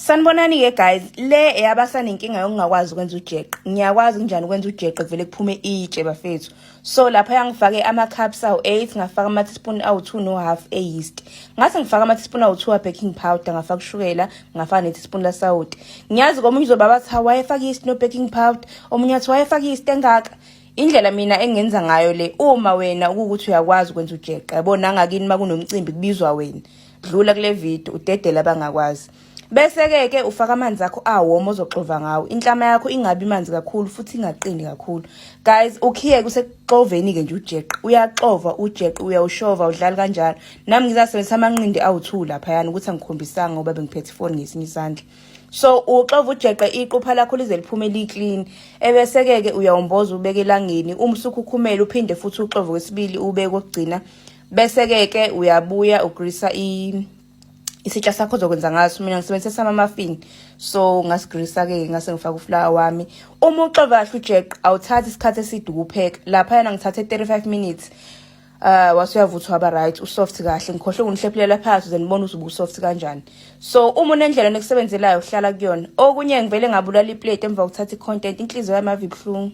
Sanibonani-ke guys, le eyabasanenkinga yokungakwazi ukwenza ujeqe. Ngiyakwazi kunjani ukwenza ujeqe kuvele kuphume itshe bafethu. So lapha ngifake ama-cups awu-8, ngafaka ama-teaspoon awu-2 no-half e-yeast. Ngase ngifaka ama-teaspoon awu-2 a-baking powder, ngafaka ushukela, ngafaka ne-teaspoon lasawoti. Ngiyazi komunye uzoba bathi wayefaka yeast no-baking powder, omunye athi wayefaka yeast engaka. Indlela mina engenza ngayo le, uma wena ukukuthi uyakwazi ukwenza ujeqe, yabo nangakini uma kunomcimbi kubizwa wena. Dlula kule video udedele abangakwazi. Bese-ke ke ufaka amanzi akho awoma ozoxova ngawo. Inhlama yakho ingabi manzi kakhulu futhi ingaqini kakhulu. Guys, ukhiye kusekuxoveni-ke nje ujeqe. Uyaxova ujeqe, uyawushova, udlala kanjalo. Nami ngizasebenzisa amanqindi awu-2 laphayana ukuthi angikhombisanga ngoba bengiphethe ifoni ngesinye isandla. So uxova ujeqe iqupha lakho lize liphume li-clean. Ebese-ke ke uyawumboza ubeke elangeni. Uma usukhukhumela uphinde futhi uxove kwesibili ubeke kokugcina. Bese-ke ke uyabuya ugrisa isitsha sakho ozokwenza ngaso. Mina ngisebenzisa ama-muffin, so ngasigrisa-ke ngase ngifaka uflour wami. Uma uxova kahle ujeqe awuthathi isikhathi eside ukupheka. Laphayana ngithathe 35 minutes. Wase uyavuthwa waba right, usoft kahle. Ngikhohlwe ukunihlephulela phakathi ukuze nibone ukuthi ubusoft kanjani. So uma unendlela nekusebenzelayo hlala kuyona. Okunye ngivele ngabulala iplate emva kokuthatha i-content, inhliziyo yami ave ibuhlungu.